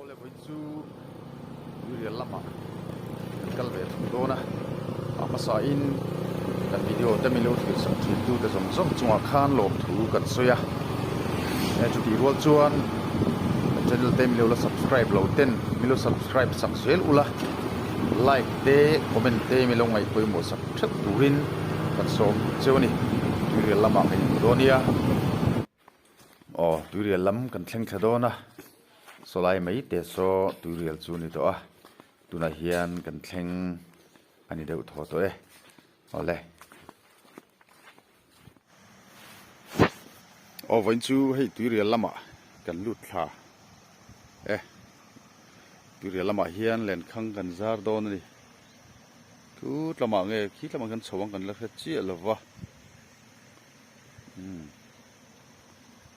Awle vawiin chu tuirial lamah kan kal ve thung dawn a, a hmasa in kan video te min lo thlir sak thin tu te zawng zawng chungah khan lawmthu kan sawi a, he chutih rual chuan kan channel te min lo la subscribe lo ten min lo subscribe sak zel ula, like te comment te min lo ngaih pawimawh sak theuh turin kan sawm cheu a ni, tuirial lamah kan inhmu dawn nia. Aw tuirial lam kan thleng thla dawn a sawlai mai te saw tuirial chu a ni tawh a tunah hian kan thleng a ni deuh thaw tawh e awle. Aw vawiin chu hei tuirial lamah kan lut thla e tuirial lamah hian lenkhang kan zar dawn a ni thut lamah nge khi lamah kan chho ang kan la hre chiah lova. Umm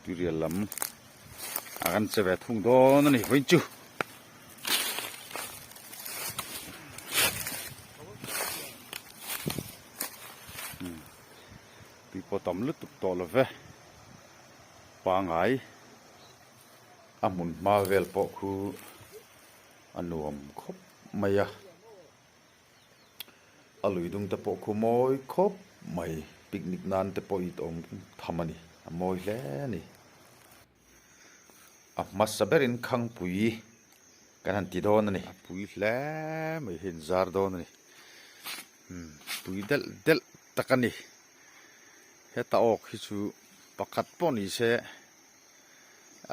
tuirial lam a kan che ve thung dawn a ni vawiin chu. Umm tui pawh tam lutuk tawh lo ve pangai a hmun hma vel pawh khu a nuam khawp mai a. A lui dung te pawh khu mawi khawp mai picnic nan te pawh it awm tham a ni a mawi hle a ni. A hmasa berin Khangpui kan han ti dawn a ni. A pui hle mai hi an zar dawn a ni umm pui delh delh tak a ni heta awk hi chu pakhat pawh ni se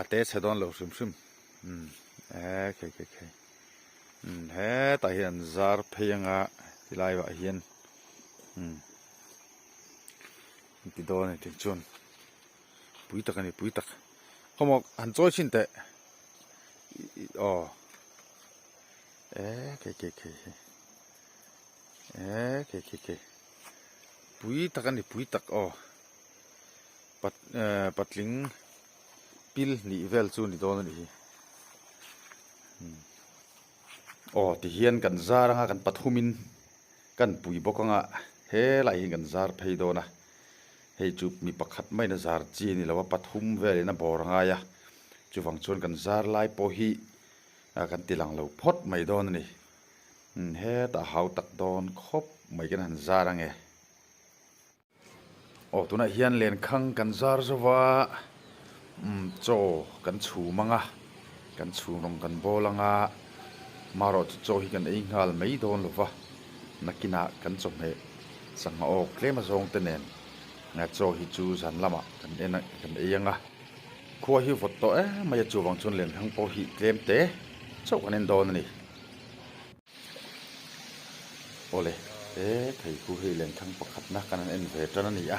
a te chhe dawn lo hrim hrim umm e khei khei khei. Umm hetah hian an zar phei anga tilai ah hian umm an ti dawn a ni tih chuan pui tak a ni pui tak khawmaw han chawi chhin teh aw e khei khei khei e khei khei khei pui tak a ni pui tak aw pat eh patling pil hnih vel chu a ni dawn a nih hi. Aw tihian kan zar anga kan pathumin kan pui bawk anga helaiah hian kan zar phei dawn a hei chu mi pakhat maiin a zar chi a ni lo a pathum velin a bawr a ngai a chuvang chuan kan zar lai pawh hi kan ti lang lo phawt mai dawn a ni hetah hau tak dawn khawp mai kan han zar ange. Aw tunah hian lenkhang kan zar zo va umm chaw kan chhum ang a kan chhum rawng kan bawl ang a marawh chu chaw hi kan ei nghal mai dawn lo va nakinah kan chawhmeh sangha awk tlem azawng te nen chaw hi chu zan lamah kan en a kan ei ang a khua hi vawt tawh em mai a chuvang chuan lenkhang pawh hi tlem te chauh kan en dawn a ni. Awle he thei khu hei lenthang pakhatna kan han en ve tan a ni a,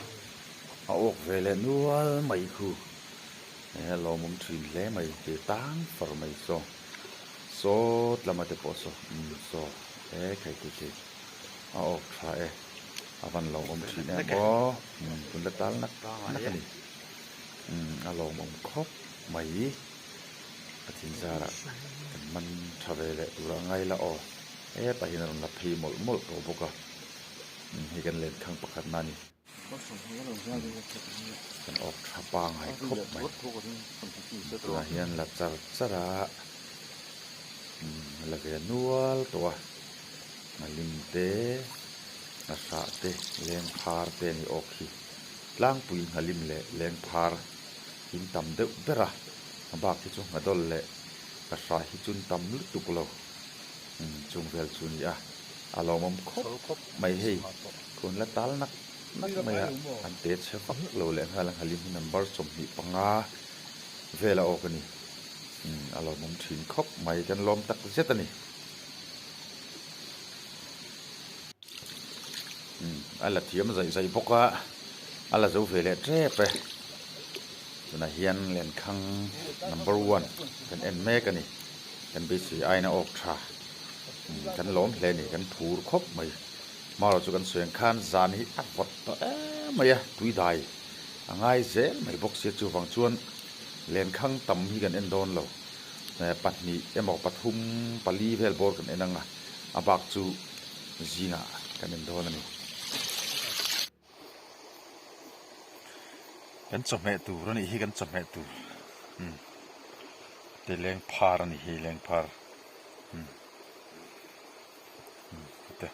a awk ve leh nual mai khu he a lawmawm thin hle mai ti tang far mai saw sawt lama te pawh saw umm saw he thei khi khi a awk tha e a van lawmawm thin em aw umm tun la tal nak nak a ni umm a lawmawm khawp mai. A thing zarah kan man tha ve leh tur a ngai la aw hetah hian a rawn la phei mawlh mawlh tawh bawk a hei kan lenkhang pakhat na a ni kan awk tha pangai khawp mai tunah hian la char char a la ve nual tawh a nghalim te nghahrah te lengphar te a ni awk hi tlangpui nghalim leh lengphar. In tam deuh ber a, a bak hi chu nghadawl leh ka hra hi chu an tam lutuk lo umm chung vel chu a ni a, a lawmawm khawp mai hei khun la tal nak nak mai a an te chhe vak lo leh nghal a nghalim hi number 25 vel a awk a ni umm a lawmawm thin khawp mai kan lawm tak zet a ni umm a la thiam zaih zaih bawk a. A la zo ve leh tep e. Tunah hian lenkhang number one kan en mek a ni. Kan beisei aiin a awk tha. Kan lawm hle a ni, kan phur khawp mai. Hmarawh chu kan sawi ang khan zan hi a vawt tawh em mai a, tui dai a ngai zel mai bawk sia. Chuvang chuan lenkhang tam hi kan en dawn lo. 2 emaw pathum pali vel bawr kan en ang a, a bak chu zingah kan en dawn a ni. Kan chawhmeh tur a nih hi kan chawhmeh tur umm. Te leng phar a ni hi leng phar umm umm te.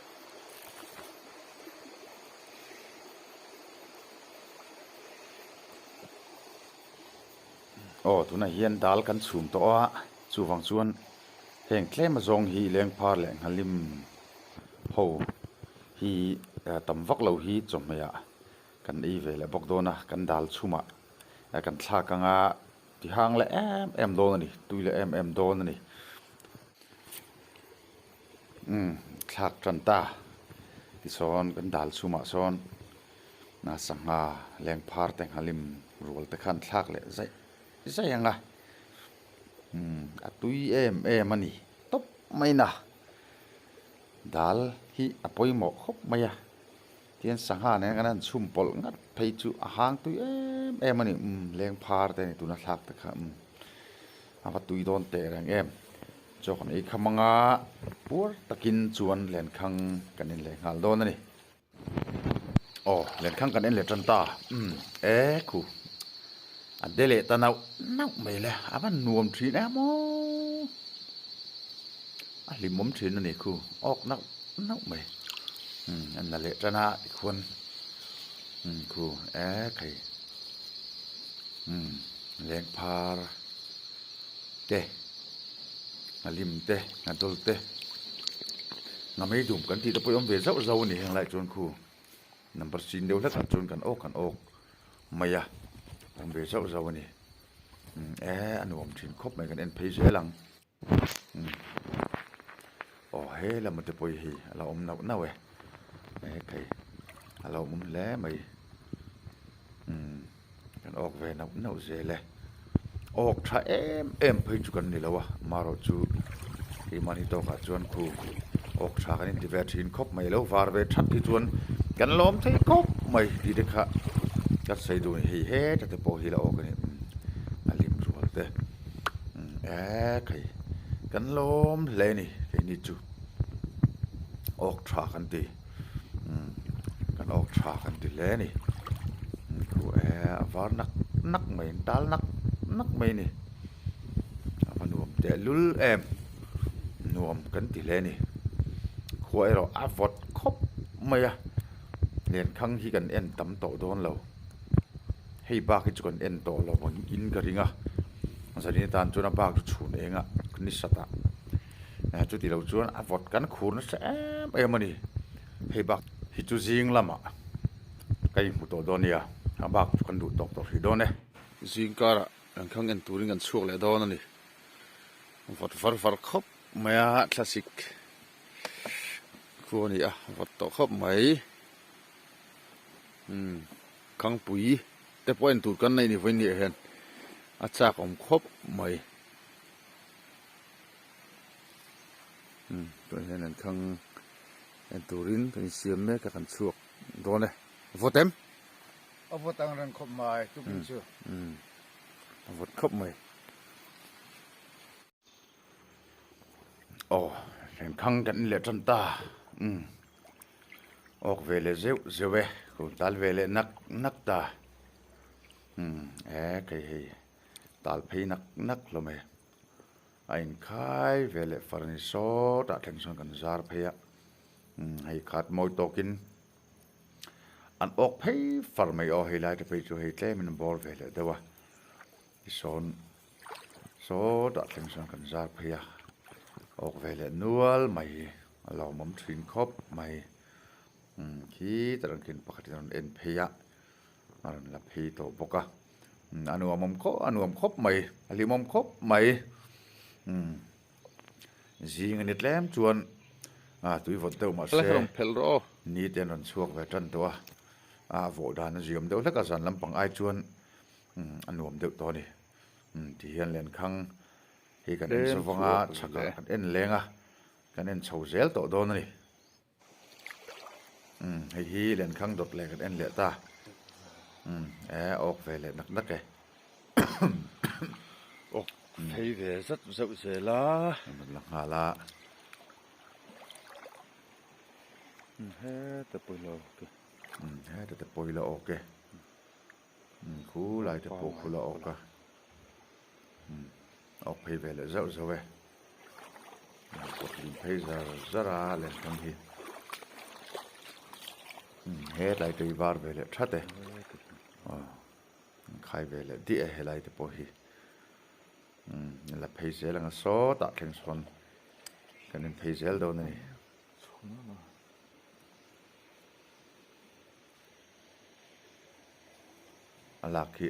Aw tunah hian dal kan chhum tawh a chuvang chuan heng tlem a zawng hi leng phar leh nghalim ho hi tam vak lo hi chawhmeh ah kan ei ve leh bawk dawn a kan dal chhumah kan thlak anga Ti hang leh em em dawn a ni, tui leh em em dawn a ni. Umm thlak tan ta tisawn kan dal chhumah sawn na sangha leng phar te nghalim rual te khan thlak leh zaih zaih ang a, umm a tui em em a ni tawp mai na. Dal hi a pawimawh khawp mai a. Tihian sangha nen kan han chhum pawlh ngat phei chu a hang tui em em a ni umm leng phar te a ni tuna thlak te kha umm a va tui dawn teh reng em chaw kan ei kham anga puar takin chuan lenkhang kan en leh nghal dawn a ni aw lenkhang kan en leh tan ta umm e khu a de leh ta nauh nauh mai le a va nuam thin em aw a hlimawm thin a ni khu awk nauh nauh mai. Umm an la leh tan a tikhuan umm khu e khai umm leng phar te nghalim te nghadawl te nghamei dum kan tih te pawh hi awm ve zauh zauh a ni heng lai chuan khu number chin deuh hlek ah chuan kan awk kan awk mai a awm ve zauh zauh a ni umm e a nuam thin khawp mai kan en phei zel ang. Aw he lama te pawh hi a lo awm nauh nauh e he thei a lo awm hle mai umm kan awk ve nauh nauh zel e awk tha em em phei chu kan ni lo a amaherawhchu keimahni tawkah chuan khu awk tha kan inti ve thin khawp mai lo var ve that hi chuan kan lawm thei khawp mai tih te kha ka sawi duh a ni hei heta te pawh hi la awk a ni a hlim rual te. E khai kan lawm hle a ni keini chu awk tha kan ti kan awk tha kan ti hle a ni khu e a var nak nak mai an tal nak nak mai a ni a va nuam tehlul em nuam kan ti hle a ni khua erawh a vawt khawp mai a lenkhang hi kan en tam tawh dawn lo. Hei bak hi chu kan en tawh lo ang in ka ring a zanin atan chuan a bak chu chhun eng a ni sat a chuti lo chuan a vawt kan khur nasa em em a ni hei bak hi chu zing lamah ka inhmu tawh dawn nia a bak chu kan duh tawk tawh hrih dawn e. Zing karah kan khang en turin kan chhuak leh dawn a ni vawt var var khawp mai a thlasik khu a ni a vawt tawh khawp mai. Umm Khangpui te pawh en tur kan nei ni vawiin ni ah hian a chak awm khawp mai umm tunah hian an khang en turin kan insiam mek a kan chhuak dawn e vawt em? A vawt ang reng khawp mai tukin chu. Umm a vawt khawp mai. Aw hrengkhang kan in leh tan ta umm awk ve leh zeuh zeuh e ko tal ve leh nak nak ta umm e kei hei tal phei nak nak hlawm e a inkhai ve leh far a ni sawtah thleng sawn kan zar phei a umm hei khat mawi tawkin an awk phei far mai aw hei lai te phei chu hei tlemin a bawr ve leh deuh a tisawn. Sawtah thleng chuan kan zar phei a, awk ve leh nual mai hi a lawmawm thin khawp mai. Umm khi tarang khian pakhatin a rawn en phei a, a rawn la phei tawh bawk a. Umm a nuamawm khawp a nuam khawp mai, a hlimawm khawp mai. Umm zing a ni tlem chuan ah tui vawt deuh mahse ni te an rawn chhuak ve tan tawh a, a vawh dan a ziam deuh hlek a zan lampang ai chuan umm a nuam deuh tawh a ni. Umm ti hian lenkhang hi kan en chho vang a chhakah kan en leng a kan en chho zel tawh dawn a ni. Umm hei hi lenkhang dawt leh kan en leh ta umm e awk ve leh nak nak e. Awk phei ve zat zeuh zel a. An rawn la nghal a. Umm heta pawilo awk e. Umm heta te pawilo awk e. Khu lai te pawh khu la awk a. Awk phei ve leh zauh zauh e. Pawt lim phei zar zar a lenkhang hi. Hetlai te hi var ve leh that e. Aw khai ve leh diah e helai te pawh hi. La phei zel anga sawtah thleng sawn kan en phei zel dawn a ni. A lak hi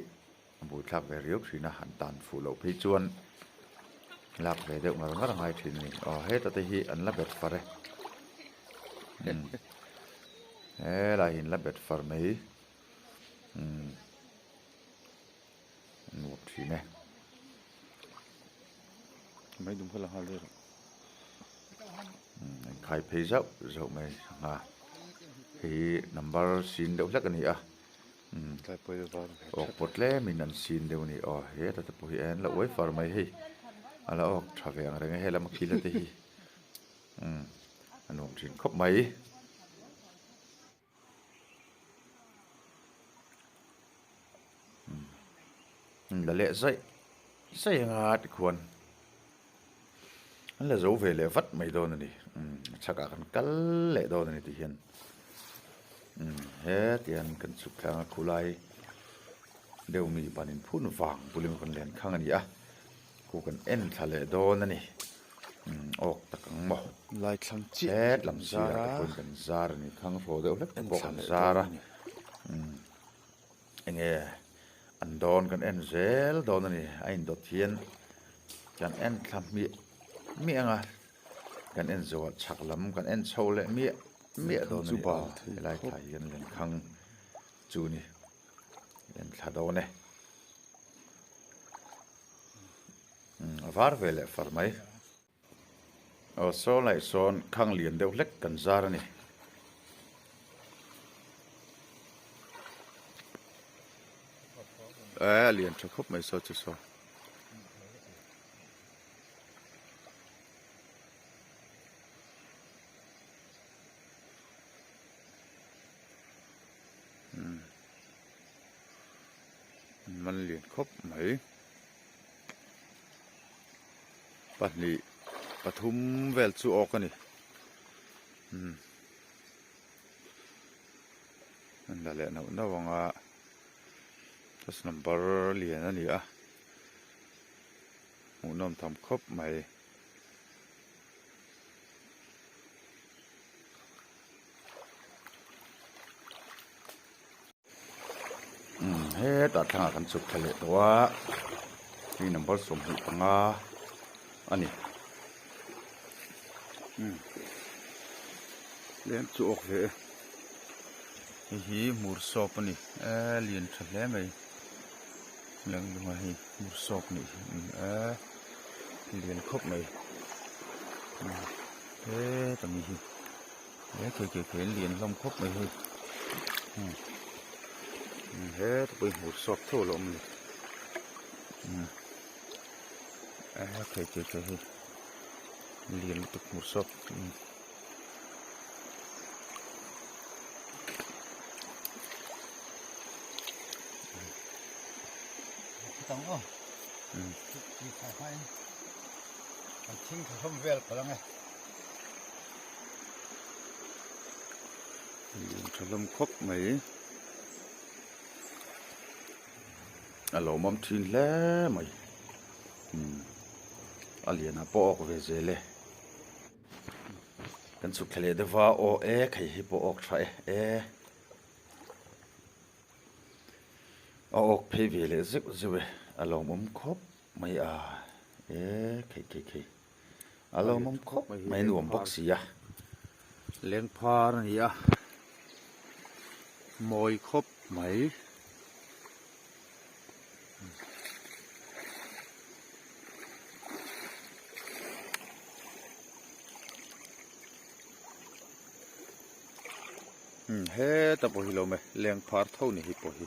a buaithlak ve riau thin a, han tan fuh loh phei chuan lak ve deuh ngar ngar a ngai thin a ni. Aw heta te hi an la bet far e, umm helai hi an la bet far mai umm a nuam thin e. Mai dum kha la nghal daih rawh. Umm an khai phei zauh zauh mai sangha hei hi number sin deuh hlek a ni a umm awk pawh tlem in an sin deuh a ni aw heta te pawh hi an la uai far mai hei a la awk tha ve ang reng a helam a khila te hi umm a nuam thin khawp mai. La leh zaih zaih anga tikhuan an la zo ve leh vat mai dawn a ni a chhakah kan kal leh dawn a ni ti hian hetiang kan chhuk thleng a khulai deuh mi ban inphun vang bulim rawn len khang a ni a khu kan en thla leh dawn a ni awk tak ang maw lai thlang chiah het lam sirah te pawhin kan zar a ni khang hraw deuh hlek te pawh kan zar a enge an dawn kan en zel dawn a ni a indawt hian kan en thla hmiah hmiah ang a kan en zawh chhak lam kan en chho leh miah miah dawn a ni aw helai thla hi kan lenkhang chu a ni en thla dawn e. A var ve leh far mai. Aw saw laih sawn khang lian deuh hlek kan zar a ni. Eh a lian tha khawp mai saw chu saw. Man lian khawp mai. Pahnih pathum vel chu awk a ni umm an la leh nauh nauh ang a bus number lian a ni a hmuhnawm tham khawp mai. Hetah thlangah kan chhuk thla leh tawh a hei number 25 a ni. Tlem chu awk ve e hei hi hmur sawp a ni e lian tha hle mai leng lunga hei hmur sawp a nih hi e lian khawp mai heta mi hi. He khei khei khei an lian hlawm khawp mai hei umm heta pawh hi hmur sawp tho a lo awm a ni umm he khei khei khei hei lian lutuk hmur sawp umm. Lian tha hlawm khawp mai a lawmawm thin hle mai umm a lianah pawh awk ve zel e kan chhuk thla leh deuh va aw e khei hi pawh awk tha e e a awk phei ve leh zeuh zeuh e a lawmawm khawp mai a e khei khei khei. A lo mawm khawp mai nuam bawk si a. Lengphar a ni a, mawi khawp mai. Heta pawh hi lo awm e, lengphar tho ni hi pawh hi.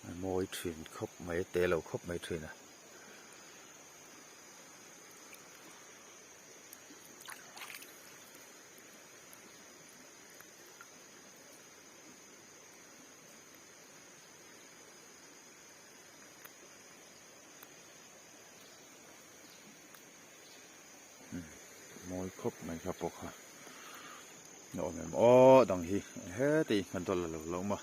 A mawi thin khawp mai, te lo khawp mai thin a. Mawi khawp mai kha pawh kha a awm em aw dang hi heti kan dawlh la lo lo awm a.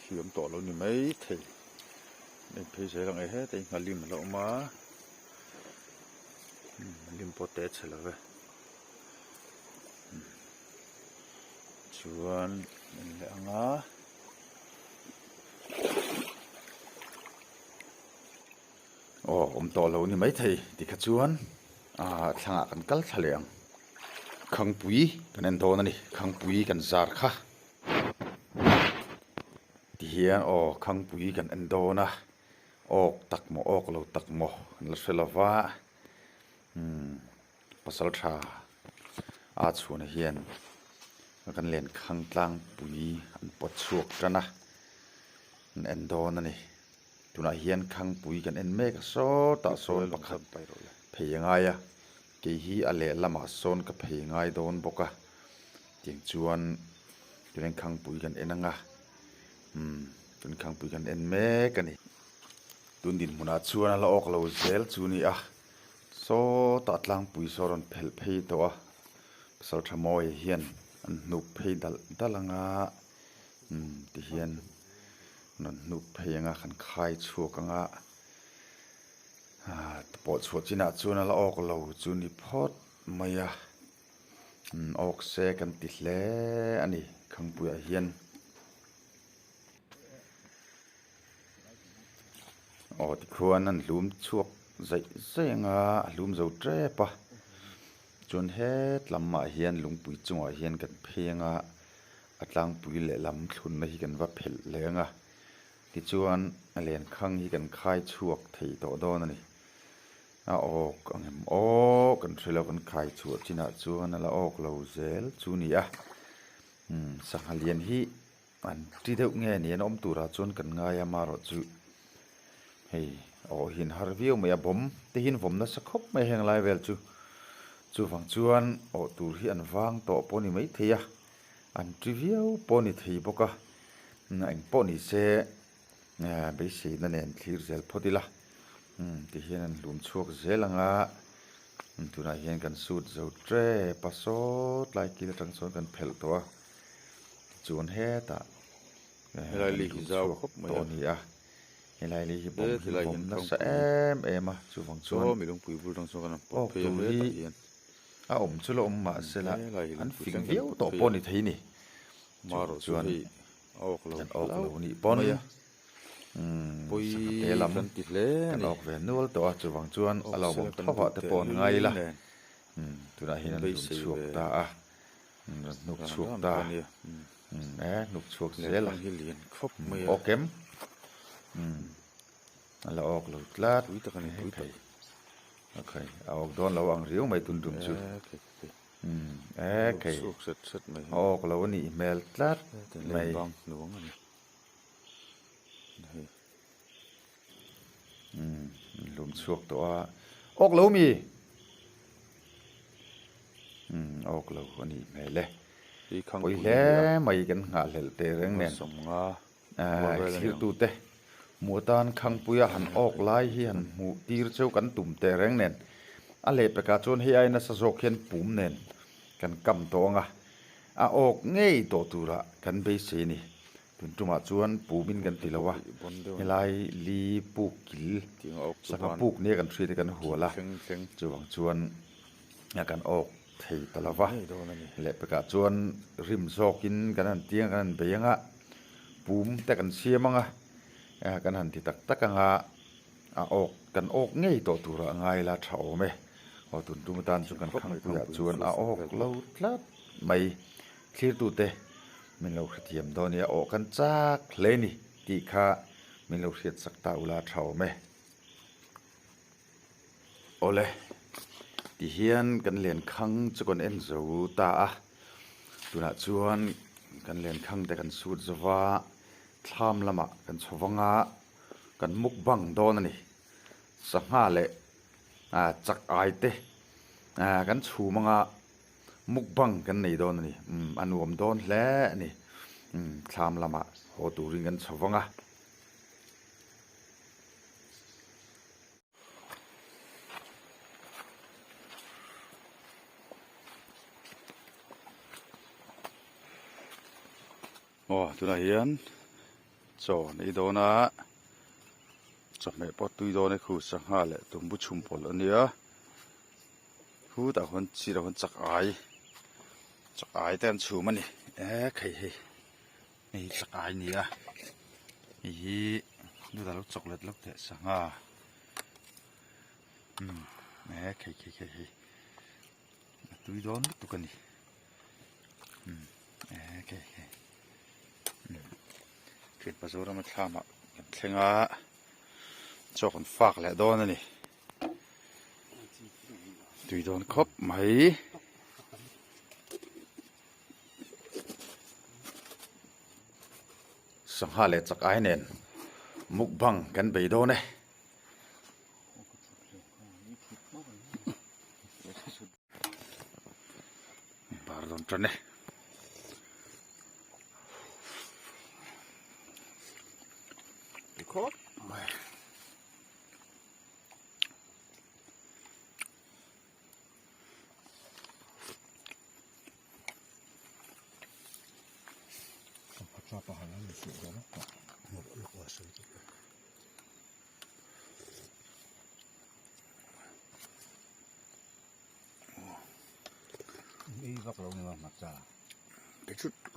Thiam tawh lo ni mai thei en phei zel ang e heta hi nghalim a la awm a nghalim pawh te chhe lo ve chuan en leh ang a. Aw awm tawh lo ni mai thei tikha chuan ah thlangah kan kal thla leh ang Khangpui kan en dawn a ni Khangpui kan zar kha tihian aw Khangpui kan en dawn a awk tak maw awk lo tak maw kan la hre lova umm pasal tha a chhuana hian kan len khang tlangpui an pawt chhuak tan a an en dawn a ni. Tunah hian Khangpui kan en mek a sawtah sawn pakhat phei a ngai a, kei hi a lehlamah sawn ka phei ngai dawn bawk a, tiang chuan tunin Khangpui kan en ang a, umm tun Khangpui kan en mek a ni. Tun dinhmunah chuan a la awk lo zel chu ni a, sawtah tlangpui saw rawn phelh phei tawh a, pasal tha mawia hian an hnuk phei dalh dalh ang a, umm tihian. Rawn hnuk phei anga kan khai chhuak anga ah pawh chhuah chinah chuan a la awk lo chu ni phawt mai a umm awk se kan ti hle a ni Khangpuiah hian. Aw tikhuan an hlum chhuak zaih zaih anga a hlum zo tep a chuan het lamah hian lungpui chungah hian kan phei anga. A tlangpui lehlam thlunna hi kan va phelh leh ang a, tichuan a lenkhang hi kan khai chhuak thei tawh dawn a ni. A awk ang em aw kan hre lo kan khai chhuah chinah chuan a la awk lo zel chu ni a. Umm sangha lian hi an ti deuh nge ni an awm turah chuan kan ngai a marawhchu hei aw hian har viau mai a bawm te hian vawm nasa khawp mai heng lai vel chu. Chuvang chuan awh tur hi an vang tawh pawh a ni maithei a. An ti viau pawh a ni thei bawk a, eng pawh ni se beiseina nen thlir zel phawt ila tihian an hlum chhuak zel ang a, tunah hian kan sut zo tep a sawt lai kil atang chuan kan phelh tawh a, tichuan hetah Helai li hi zau khawp mai a ni a, helai li hi bawm hi bawm nasa em em a chuvang chuan awk tur hi. A awm chu la awm mah se la an fing viau tawh pawh a ni thei ni. Chuvang chuan kan awk lo nih pawn sangha te lam kan awk ve nual tawh a chuvang chuan a lo awm thovah te pawh an ngai ila tunah hian an lum chhuak ta a rawn hnuk chhuak ta e hnuk chhuak zel a awk em a la awk lo tlat hei. Okay, a awk dawn lo ang riau mai tun tum chu. Umm, e kei. A awk lo a nih hmel tlat mai. Umm, hlum chhuak tawh a. Awk lo mi? Umm, awk lo a nih hmel e. Pawi hle mai kan nghahhlelh teh reng nen. Thirtute hmuh atan Khangpuia han awk lai hi han hmuh tir cheu kan tum teh reng nen a lehpekah chuan hei ai nasa zawk hian pum nen kan kam tawh ang a, a awk ngei tawh turah kan beisei a ni. Tun tumah chuan pumin kan ti lo a, helai li puk kil sangha puk nia kan hriat hi kan hual a, chuvang chuan kan awk thei ta lo va, lehpekah chuan rim zawkin kan han tiang kan han bei ang a, pum te kan siam ang a, kan han ti tak tak ang a, a awk kan awk ngei tawh turah a ngai la tha awm e. Aw tun tum atan chu kan Khangpuiah chuan a awk lo tlat mai. Thlirtute min lo hrethiam dawn nia, awh kan chak hle ni tih kha min lo hriat sak ta ula tha awm e. Awle, tihian kan lenkhang chu kan en zo ta a, tunah chuan kan lenkhang te kan sut zo va, thlam lamah kan chho vang a, kan mukbang dawn a ni. Sangha leh ah chak ai te ah kan chhum anga mukbang kan nei dawn a ni, umm a nuam dawn hle a ni, umm thlam lamah haw turin kan chho vang a. Aw tunah hian chaw an ei dawn a chawhmeh pawh tui dawn e khu sangha leh tumbu chhum pawlh a nia khutah khuan sirah khuan chak ai chak ai te an chhum a ni e khei hei hei hi chak ai a ni a hei hi chutah lo chocolate lawk teh sangha umm e khei khei khei hei a tui dawn lutuk a ni umm e khei khei umm thianpa Zorama thlamah kan thleng a chaw kan fak leh dawn a ni tui dawn khawp mai. Sangha leh chak ai nen mukbang kan bei dawn e. Bar dawn tan e. Khawp mai.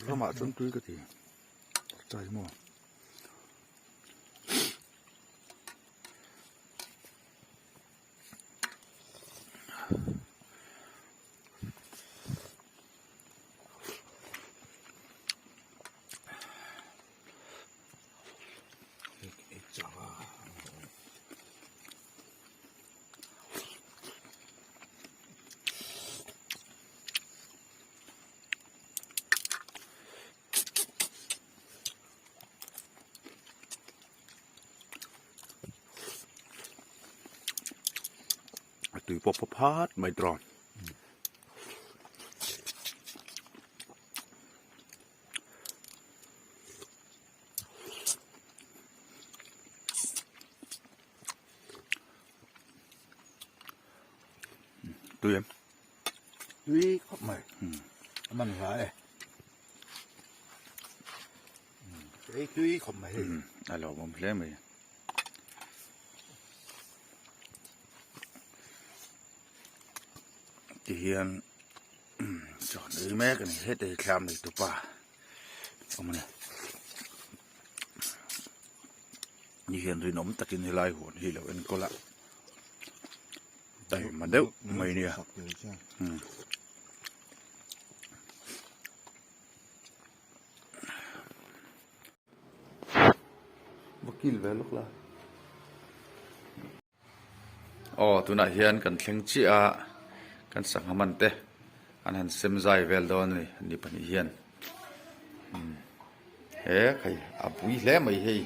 Ramah chuan tui ka ti chai maw. A tui pawh pawp hat mai tawh. Tui em? Tui khawp mai. A man hla e. Ei tui khawp mai. A lawmawm hle mai. Tihian chaw ei mek a ni heta hi thlam nei tupa awm a ni ni hian rinawm takin helai huan hi lo enkawl a taima deuh mai a nia. Vakil ve lawk la. Aw tunah hian kan thleng chiah a kan sangha man te an han sem zai vel dawn a ni ni pahnih hian umm he khai a pui hle mai hei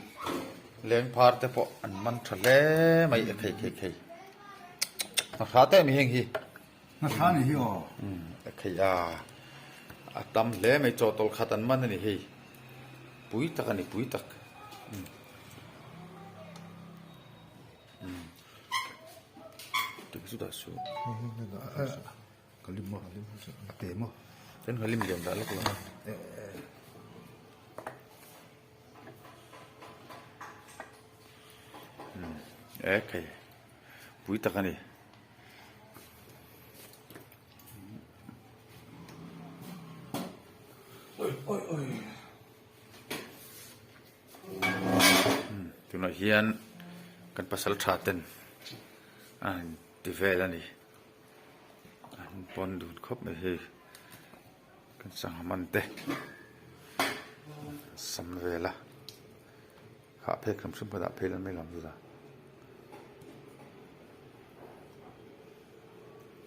leng phar te pawh an man tha hle mai a khei khei khei a hra teh mai heng hi. Hnathla ni hi aw. Umm a khei a, a tam hle mai chawhtawlh khat an man a ni hei, pui tak a ni pui tak. Umm umm tuk zut ah su. Ka lim maw a te maw. Kan ka lim lian dah lawk lo. Umm e khei pui tak a ni. Tunah hian kan pasal tha ten a han ti vel a ni an pawn dun khawp mai hei kan sangha man te sam vel a hah phek hrim hrim pawh dah phei la mai lo ang chu.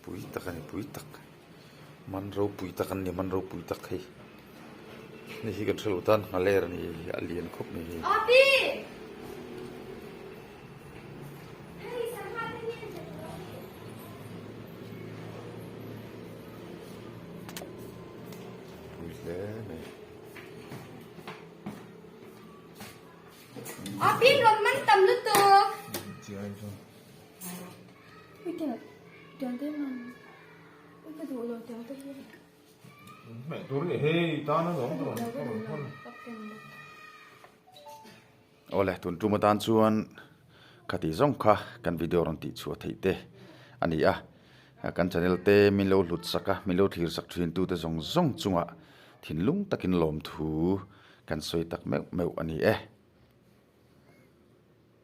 Pui tak a ni pui tak man ropui tak an ni man ropui tak hei hei hi kan hrelo tan nghaler a ni hi a lian khawp mai hei. Pui hle mai. Hmeh tur hi hei tan a lawm ka rawn ka rawn thawn. Awle tun tum atan chuan khati zawng kha kan video rawn tih chhuah theih te a ni a, kan channel te min lo hlut sak a, min lo thlir sak thin tute zawng zawng chungah thinlung takin lawmthu kan sawi tak meuh meuh a ni e.